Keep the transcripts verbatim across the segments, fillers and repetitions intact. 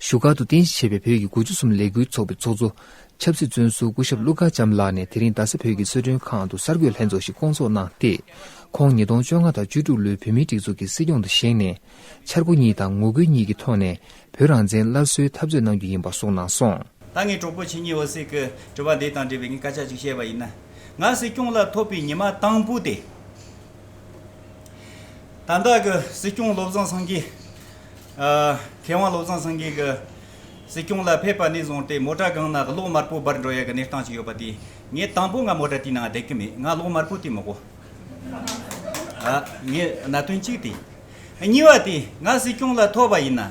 བཞུགས་སྒར་དུ་རྟེན་གཞི་བྱས་པའི་བོད་ཀྱི་དགུ་བཅུ་གསུམ་ལས་འགུལ་ཚོགས་པའི་ཚོགས་གཙོ་ཆབ་སྲིད་བཙོན་ཟུར་སྐུ་ཞབས་ཀླུ་མཁར་བྱམས་ལགས་ནས་དེ་རིང་རྡ་ས་བོད་ཀྱི་གསོལ་མགྲོན་ཁང་དུ་གསར་འགོད་ལྷན་ཚོགས་ཤིག་བསྐོང་ཚོགས་གནང་སྟེ། ཁོང་ཉིས་སྟོང་བཅོ་ལྔ་དང་བཅུ་དྲུག་ལོའི་བོད་མིའི་སྒྲིག་འཛུགས་ཀྱི་སྲིད་སྐྱོང་དུ་བཞེངས་ནས། འཆར་སྒོ་གཉིས་དང་ངོ་རྒོལ་གཉིས་ཀྱི་ཐོག་ནས་བོད་རང་བཙན་སླར་གསོའི་འཐབ་རྩོད་གནང་རྒྱུ་ཡིན་པ་གསུངས་གནང་སོང་། ད་ངས་གྲོགས་པོ་ཆེ་ཉིད་འོད་ཟེར་གྱི་དྲི་བ་འདི་དང་འབྲེལ་བའི་ངས་སྐད་ཆ་ཅིག་བཤད་པ་ཡིན་ན། ང་སྲིད་སྐྱོང་ལ་ཐོབ་པའི་ཉི་མ་དང་པོ་དེ། ད་ལྟ་གི་སྲིད་སྐྱོང་བློ་བཟང་སེང་གེ། ཨ། མཁས་དབང་བློ་བཟང་སེང་གེ་གི་སྲིད་སྐྱོང་ལ་ཕེབས་པ་ནས་བཟུང་སྟེ། མོ་ཊ་སྒང་ན་གློག་དམར་པོ་འབར་འགྲོ་ཡ་གི་གནས་སྟངས་ཅིག་ཡོད་པ་དེ། ངས་དང་པོ་ང་མོ་ཊ་དེའི་ནང་བསྡད་གི་མེད། ང་གློག་དམར་པོ་དེ་མི་དགོས། ཨ། ངས་གནད་དོན་གཅིག་དེ། གཉིས་པ་དེ། ང་སྲིད་སྐྱོང་ལ་ཐོབ་པ་ཡིན་ན།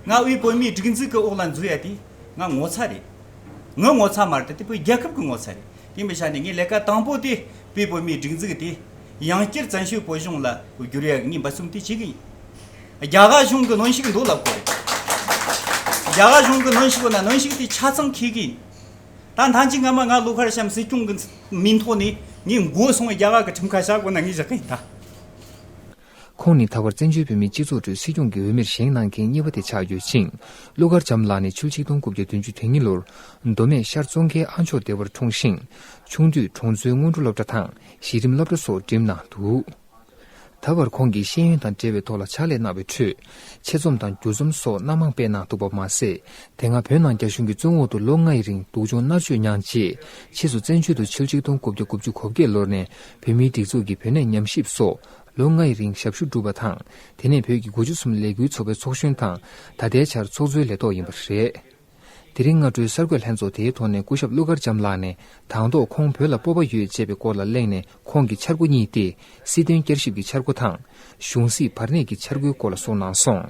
ང་དབུས་བོད་མིའི་སྒྲིག་འཛུགས་ཀྱི་འོག་ལ་འཛུལ་ཡ་དེ་ང་ངོ་ཚ་རེད། ངའི་ངོ་ཚ་མ་རེད། དེ་བོད་རྒྱལ་ཁབ་ཀྱི་ངོ་ཚ་རེད། དེ་འབའི་ཆ་ནས་ངས་ལས་ཀ་དང་པོ་དེ་དབུས་བོད་མིའི་སྒྲིག་འཛུགས་དེ་ཡང་བསྐྱར་བཙན་བྱོལ་བོད་གཞུང་ལ་བསྒྱུར་ཡ་གི་ངས་འབད་བརྩོན་དེ་བྱེད་གི་ཡིན། རྒྱ་གར་གཞུང་གི་གནོན་ཤུགས་འདུག་ལབ་དགོས་རེད། རྒྱ་གར་གཞུང་གི་གནོན་ཤུགས་ན་གནོན་ཤུགས་དེ་ཆ་ཚང་འཁྱེར་གི་ཡིན། ད་ཐེངས་གཅིག་སྔ་མ་ང་ཀླུ་མཁར་བྱམས་སྲིད་སྐྱོང་གི་མིང་ཐོག་ནས་ངས་མགོ་སོང་བའི་རྒྱ་གར་གི་ཁྲིམས་ཁང་བཞག་དགོས་ན་ངས་བཞག་གི་ཡིན་ད། ཁོང་ནི་ད་བར་བཙན་བྱོལ་བོད་མིའི་སྤྱི་ཚོགས་ཁྲོད་སྲིད་སྐྱོང་གི་འོས་མིར་བཞེངས་གནང་མཁན་གཉིས་པ་དེ་ཆགས་ཡོད་ཅིང་། ཀླུ་མཁར་བྱམས་ལགས་ནི་ཕྱི་ལོ་ཆིག་སྟོང་དགུ་བརྒྱ་བདུན་ཅུ་དོན་གཉིས་ལོར་མདོ་སྨད་ཤར་ཙོང་ཁའི་ཨ་མཆོག་སྡེ་བར་འཁྲུངས་ཤིང་། ཆུང་དུས་གྲོང་ཚོའི་སྔོན་འགྲོ་སློབ་གྲྭ་དང་གཞི་རིམ་སློབ་གྲྭ་སོགས་འགྲིམས་གནང་འདུག། ད་བར་ཁོང་གིས་ཤེས་ཡོན་དང་འབྲེལ་བའི་ཐོག་ལ་ཕྱག་ལས་གནང་བའི་ཁྲོད། ཆེད་རྩོམ་དང་བསྒྱུར་རྩོམ་སོགས་སྣ་མང་སྤེལ་གནང་འདུག་པ་མ་ཟད། དེ་སྔ་བོད་ནང་རྒྱ་གཞུང་གི་བཙོན་འོག་ཏུ་ལོ་ལྔའི་རིང་སྡུག་སྦྱོང་མནར་གཅོད་མྱངས་རྗེས། ཕྱིས་སུ་བཙན་བྱོལ་དུ་ཕྱི་ལོ་ཆིག་སྟོང་དགུ་བརྒྱ་དགུ་བཅུ་གོ་བརྒྱད་ལོར་ནས་བོད་མིའི་སྒྲིག་འཛུགས་ཀྱི་བོད་གནས་ཉམས་ཞིབ་སོགས་ལོ་ལྔའི་རིང་ཞབས་ཞུ་བསྒྲུབས་པ་དང་། དེ་ནས་བོད་ཀྱི་དགུ་བཅུ་གསུམ་ལས་འགུལ་ཚོགས་པའི་ཚོགས་གཞོན་དང་། ད་ལྟའི་ཆར་ཚོགས་གཙོའི་ལས་ཐོག་ཡིན་པ་རེད། དེ་རིང་སྔ་དྲོའི་གསར་འགོད་ལྷན་ཚོགས་དེའི་ཐོག་ནས་སྐུ་ཞབས་ཀླུ་མཁར་བྱམས་ལགས་ནས། དང་ཐོག་ཁོང་བོད་ལ་སྤོབས་པ་ཡོད་ཅེས་པའི་སྐོར་ལ་གླེང་ནས། ཁོང་གི་འཆར་སྒོ་གཉིས་ཏེ། སྲིད་དོན་བསྐྱར་ཞིབ་ཀྱི་འཆར་སྒོ་དང་། གཞུང་སྲིད་བར་གནས་ཀྱི་འཆར་སྒོའི་སྐོར་ལ་གསུངས་གནང་སོང་།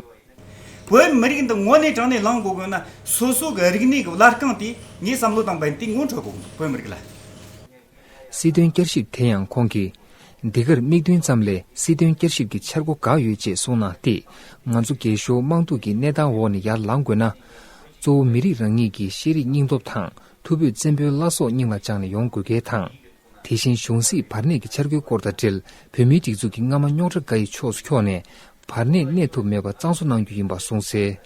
བོད་མི་རིགས་འདི་དངོས་གནས་དྲང་གནས་ལངས་དགོས་དགོས་ན། སོ་སོ་གི་རིག་གནས་ཀྱི་བླ་རྐང་དེ་ངའི་བསམ་བློ་དང་འབད་དེ་ངོ་འཕྲོད་དགོས། བོད་མི་རིགས་ལ། སྲིད་དོན་བསྐྱར་ཞིབ་དེ་ཡང་ཁོང་གིས། འདི་གར་དམིགས་འདུན་ཙམ་ལས་སྲིད་དོན་བསྐྱར་ཞིབ་ཀྱི་འཆར་སྒོ་འགའ་ཡོད་ཅེས་གསུངས་གནང་སྟེ། ང་ཚོ་རྒས་ཤོས་དམངས་སྡུག་གི་གནས་སྟངས་འོག་ནས་ཡར་ལངས་དགོས་ན། གཙོ་བོ་མི་རིགས་རང་ཉིད་ཀྱི་ཤེས་རིག་སྙིང་སྟོབས་དང་ཐུ་བྷོད་བཙན་པོའི་བླ་སྲོག་སྙིང་ལ་བཅངས་ནས་ཡོང་དགོས་གལ་དང་། དེ་བཞིན་གཞུང་སྲིད་བར་གནས་ཀྱི་འཆར་སྒོའི་སྐོར་དང་འབྲེལ། བོད་མིའི་སྒྲིག་འཛུགས་ཀྱི་སྔ་མ་རྙོག་དྲ་འགའ་ཡི་ཕྱོགས་སུ་འཁྱོག་ནས་བར་གནས་གནས་ཐུབ་མེད་པར་གཙང་བཟོ་གནང་རྒྱུ་ཡིན་པ་གསུངས་གསལ།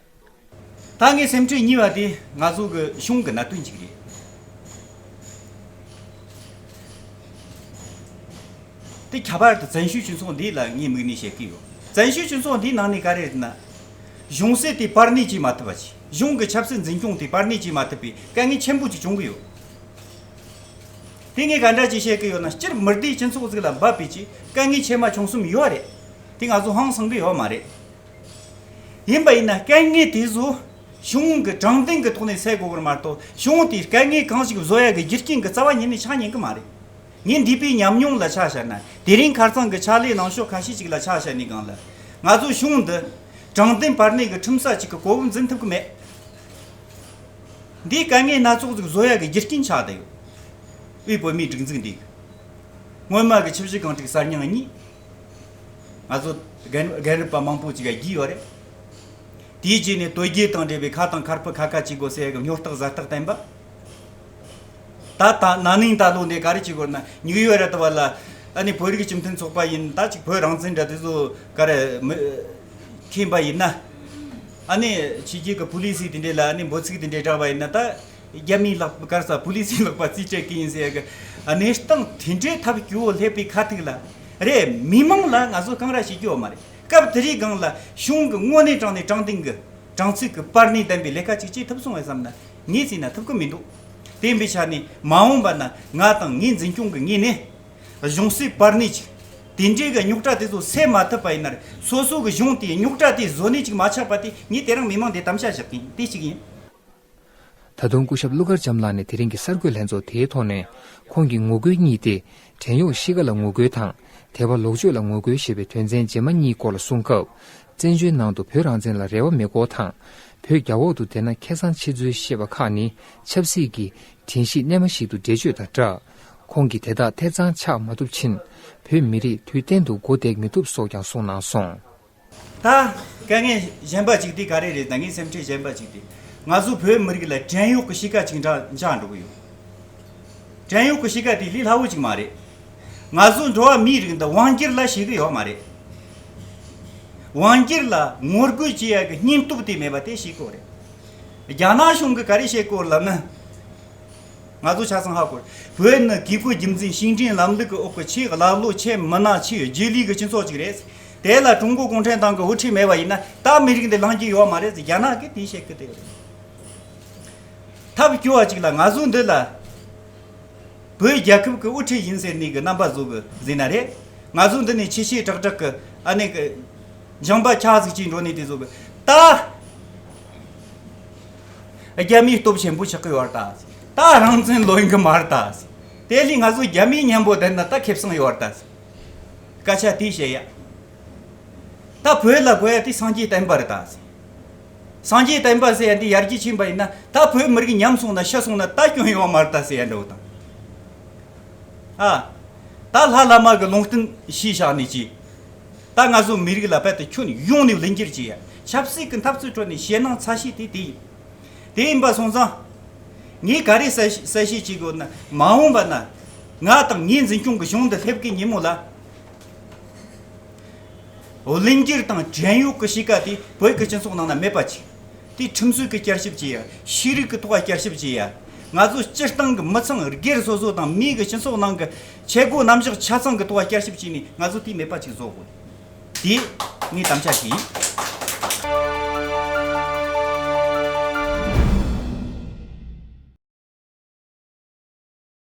ད་ངའི་སེམས་ཁྲལ་གཉིས་པ་དེ་ང་ཚོ་གི་གཞུང་གི་གནད་དོན་གཅིག་རེད། དེ་ཁྱད་པར་དུ་བཙན་བྱོལ་སྤྱི་ཚོགས་འདི་ལ་ངས་དམིགས་ནས་བཤད་ཀྱི་ཡོད། བཙན་བྱོལ་སྤྱི་ཚོགས་འདིའི་ནང་ནས་ག་རེ་རེད་ན། གཞུང་སྲིད་དེ་པར་ནི་བྱེད་མ་ཐུབ་པ་ཅིག། གཞུང་གི་ཆབ་སྲིད་འཛིན་སྐྱོང་དེ་པར་ནི་བྱེད་མ་ཐུབ་པའི་དཀའ་ངལ་ཆེན་པོ་ཅིག་བྱུང་གི་ཡོད། དེ་ངས་ག་འདྲ་ཅིག་བཤད་ཀྱི་ཡོད་ན། སྤྱིར་མི་སྡེའི་སྤྱི་ཚོགས་ཟིག་ལ་འབབ་པའི་ཅིག་དཀའ་ངལ་ཆེ་མ་ཆུང་གསུམ་ཡོད་རེད། དེ་ང་ཚོ་ཧང་སང་གི་ཡོད་མ་རེད། ཡིན་པ་ཡིན་ན་དཀའ་ངལ་དེ་ཚོ་གཞུང་གི་དྲང་བདེན་གྱི་ཐོག་ནས་སེལ་དགོས་པར་མ་གཏོགས། གཞུང་དེས་དཀའ་ངལ་གང་ཞིག་བཟོ་ཡ་གི་རྒྱུ་རྐྱེན་གྱི་རྩ་བ་ཉིད་ནས་ཆགས་ཉན་གི་མ་རེད། ངས་འདས་པའི་ཉམས་མྱོང་ལ་ཆ་བཞག་ན། དེ་རིང་ཁ་རྩང་གི་ཕྱག་ལས་གནང་ཕྱོགས་ཁ་ཤས་ཅིག་ལ་ཆ་བཞག་ནས་སྒང་ལ། ང་ཚོ་གཞུང་འདི་དྲང་བདེན་པར་ནས་ཀྱི་ཁྲིམས་ས་ཅིག་གི་གོ་བབ་འཛིན་ཐུབ་ཀྱི་མེད། འདིས་དཀའ་ངལ་སྣ་ཚོགས་ཟིག་བཟོ་ཡ་གི་རྒྱུ་རྐྱེན་ཆགས་བསྡད་ཡོད། དབུས་བོད་མིའི་སྒྲིག་འཛུགས་འདི་གི་སྔོན་མ་གི་ཆུ་བཞི་སྒང་དྲུག་གསར་རྙིང་གཉིས། ང་ཚོ་རྒན་རྒན་རབས་པ་མང་པོ་ཅིག་ག་བརྒྱུད་ཡོད་རེད། དེའི་རྗེས་ནས་དོལ་རྒྱལ་དང་འབྲེལ་བའི་ཁ་དང་ཁར་ཕུ་ཁ་ཁ་བྱེད་དགོས་ཟེར་གི་སྨྱོ་རྟགས་ཟ་རྟགས་བསྟན་པ། ད་ད་ན་ནིང་ད་ལོ་འདི་ག་རེ་བྱེད་དགོས་ན། མྱིག་ཡོད་ར་ད་བ་ལ། ཨ་ནི་བོད་རིགས་སྤྱི་མཐུན་ཚོགས་པ་ཡིན། ད་ཅིག་བོད་རང་བཙན་འདྲ་དེ་ཚོ་ག་རེ་མི་མཁྱེན་པ་ཡིན་ན། ཨ་ནི་ཕྱི་རྒྱལ་གི་པོ་ལི་སི་དེ་འདྲས་ལ་ཨ་ནི་འབོད་ཚིག་དེ་འདྲས་བསྒྲགས་པ་ཡིན་ན། ད་རྒྱ་མིའི་ལག་པ་གར་ས་པོ་ལི་སིའི་ལག་པ་རྩིས་སྤྲད་ཀྱི་ཡིན་ཟེར་གི། གནས་སྟངས་དེ་འདྲའི་ཐབས་སྐྱོ་བོ་སླེབས་པའི་ཁ་ཐུག་ལ། རེད། མི་མང་ལ་ང་ཚོ་གང་ར་བྱེད་རྒྱུ་ཡོད་མ་རེད། སྐབས་དེ་རིང་སྒང་ལ་གཞུང་གི་དངོས་གནས་དྲང་ནས་དྲང་བདེན་གི་དྲང་ཚིག་གི་པར་ནས་བདམས་པའི་ལས་ཀ་ཅིག་བྱེད་ཐུབ་སོང་བས་བསམ་ན། ངས་བརྩིས་ན་ཐུབ་ཀི་མི་འདུག། དེ་འབའི་ཆ་ནས་མ་འོངས་པ་ན་ང་དང་ངའི་འཛིན་སྐྱོང་གི་ངོས་ནས། གཞུང་སྲིད་པར་ནས་ཅིག་དེ་འདྲའི་གི་རྙོག་དྲ་དེ་ཚོ་སེལ་མ་ཐུབ་པ་ཡིན་ན། སོ་སོ་གི་གཞུང་དེའི་རྙོག་དྲ་དེ་བཟོ་ནས་ཅིག་མ་ཆགས་པ་དེ་ངས་དེ་རིང་མི་མང་དེ་དམ་བཅའ་བཞག་གི་ཡིན། དེ་གཅིག་ཡིན། ད་དུང་སྐུ་ཞབས་ཀླུ་མཁར་བྱམས་ལགས་ནས་དེ་རིང་གི་གསར་འགོད་ལྷན་ཚོགས་དེའི་ཐོག་ནས། ཁོང་གི་ངོ་རྒོལ་གཉིས་ཏེ། བྲན་གཡོག་གཤིས་ཀ་ལ་ངོ་རྒོལ་དང་། དད་པ་ལོག་སྤྱོད་ལ་ངོ་རྒོལ་ཞེས་པའི་དོན་ཚན་རྗེས་མ་གཉིས་སྐོར་ལ་གསུངས་སྐབས། བཙན་བྱོལ་ནང་དུ་བོད་རང་བཙན་ལ་རེ་བ་མེད་སྐོར་དང་། བོད་རྒྱ་འོག་ཏུ་བསྡད་ན་ཁེ་བཟང་ཆེ་ཚུལ་བཤད་པ་ཁག་ནི་ཆབ་སྲིད་ཀྱི་དྲན་ཤེས་རྣལ་མ་ཞིག་ཏུ་འགྲེལ་བརྗོད་དང་སྦྲགས། ཁོང་གིས་དེ་དག་ཐེར་ཚང་ཆགས་མ་ཐུབ་ཕྱིན། བོད་མི་རིགས་དུས་གཏན་དུ་མགོ་བཏེག་མི་ཐུབ་སོགས་ཀྱང་གསུངས་གནང་སོང་། ད་དཀའ་ངལ་གཞན་པ་ཅིག་དེ་ག་རེ་རེད་ད། ངའི་སེམས་ཁྲལ་གཞན་པ་ཅིག་དེ། ང་ཚོ་བོད་མི་རིགས་ལ་བྲན་གཡོག་གི་གཤིས་ཀ་ཅིག་འདྲ་འཇགས་འགྲོ་གི་ཡོད། བྲན་གཡོག་གི་གཤིས་ཀ་དེ་ལས་སླ་བོ་ཅིག་མ་རེད། ང་ཚོ་འགྲོ་བ་མིའི་རིགས་འདི་དབང་སྒྱུར་ལ་ཤེས་གི་ཡོད་མ་རེད། དབང་སྒྱུར་ལ་ངོ་རྒོལ་བྱེད་ཡ་གི་སྙིང་སྟོབས་དེ་མེད་པ་དེ་ཤེས་དགོས་རེད། རྒྱ་ནག་གཞུང་གིས་ག་རེ་བྱེད་དགོས་ལབ་ན། ང་ཚོ་ཆ་ཚང་ཧ་གོ། བོད་ནི་བཀས་བཀོད་རྒྱུད་འཛིན་ཞིང་བྲན་ལམ་ལུགས་ཀྱི་འོག་གི་ཆེས་ཀླ་ཀློ་ཆེས་མི་སྣ་ཆེས་རྗེས་ལུས་ཀྱི་སྤྱི་ཚོགས་ཅིག་རེད། དེ་ལ་ཀྲུང་གོ་གུང་ཁྲན་ཏང་གི་དབུ་ཁྲིད་མེད་པ་ཡིན་ན་ད་མི་རིགས་འདི་ལངས་རྒྱུ་ཡོད་མ་རེད། རྒྱ་ནག་གིས་དེ་བཤད་གི་དེ་རེད། ཐབས་སྐྱོ་བ་ཅིག་ལ་ང་ཚོ་འདི་ལ་བོད་རྒྱལ་ཁབ་ཀྱི་དབུ་ཁྲིད་ཡིན་ཟེར་ནས་གི་རྣམ་པ་བཟོ་གི་ཟེར་ན་རེད། ང་ཚོ་འདི་ནས་ཆེ་ཆེ་དྲག་དྲག་གི་ཨ་ནེ་གི་འཇང་པ་ཆག་ཟིག་ཅིག་འགྲོ་ནས་དེ་བཟོ་གི་ད། རྒྱ་མིའི་སྟོབས་ཆེན་པོ་ཆགས་ཀྱི་ཡོད་རེད་ད། ད་རང་བཙན་ལོན་གི་མ་རེད་ད། དེ་ལས་ང་ཚོ་རྒྱ་མིའི་མཉམ་པོ་བསྡད་ན་ད་ཁེ་བཟང་ཡོད་རེད་ད། སྐད་ཆ་དེ་བཤད་ཡ། ད་བོད་ལ་དགོས་ཡ་དེ་སངས་རྒྱས་བསྟན་པ་རེད་ད། སངས་རྒྱས་བསྟན་པ་ཟེར་ཡ་འདི་ཡར་རྒྱས་ཕྱིན་པ་ཡིན་ན་ད་བོད་མི་རིགས་ཉམས་སོང་ན་ཤི་སོང་ན་ད་སྐྱོན་ཡོད་མ་རེད་ད་ཟེར་ཡ་འདྲ་བོ་དང་། ཨ། ད་ལྷ་བླ་མ་གི་ལུང་བསྟན་ཤེས་བཞག་ནས་ཀྱིས། ད་ང་ཚོ་མི་རིགས་ལ་རྦད་དེ་ཁྱོན་ཡོངས་ནས་ལན་བསྐྱར་བྱེད་ཡ། ཆབ་སྲིད་ཀྱི་འཐབ་རྩོད་ཁྲོད་ནས་ཞེད་སྣང་ཚ་ཤོས་དེ་དེ་ཡིན། དེ་ཡིན་པ་སོང་ཙང་། ངས་ག་རེ་གསལ་གསལ་བཤད་བྱེད་དགོས་ན་མ་འོངས་པ་ན། ང་དང་ངའི་འཛིན་སྐྱོང་གི་གཞུང་དུ་སླེབས་ཀྱི་ཉིན་མོ་ལ། བླུན་འགྱུར་དང་བྲན་གཡོག་གི་གཤིས་ཀ་དེ་བོད་ཀྱི་སྤྱི་ཚོགས་ནང་ན་མེད་པ་བྱེད། དེ་ཁྲིམས་སྲོལ་གྱི་བསྐྱར་ཞིབ་བྱེད་ཡ། ཤེས་རིག་གི་ཐོག་ལ་བསྐྱར་ཞིབ་བྱེད་ཡ། ང་ཚོ་སྤྱིར་བཏང་གི་མི་ཚང་སྒེར་སོ་སོ་དང་མིའི་གི་སྤྱི་ཚོགས་ནང་གི་ཆས་སྒོ་རྣམ་གཞག་ཆ་ཚང་གི་ཐོག་ལ་བསྐྱར་ཞིབ་བྱས་ནས་ང་ཚོ་དེ་མེད་པ་ཅིག་བཟོ་དགོས། དེ་ངའི་དམ་བཅའ་ཞིག་ཡིན།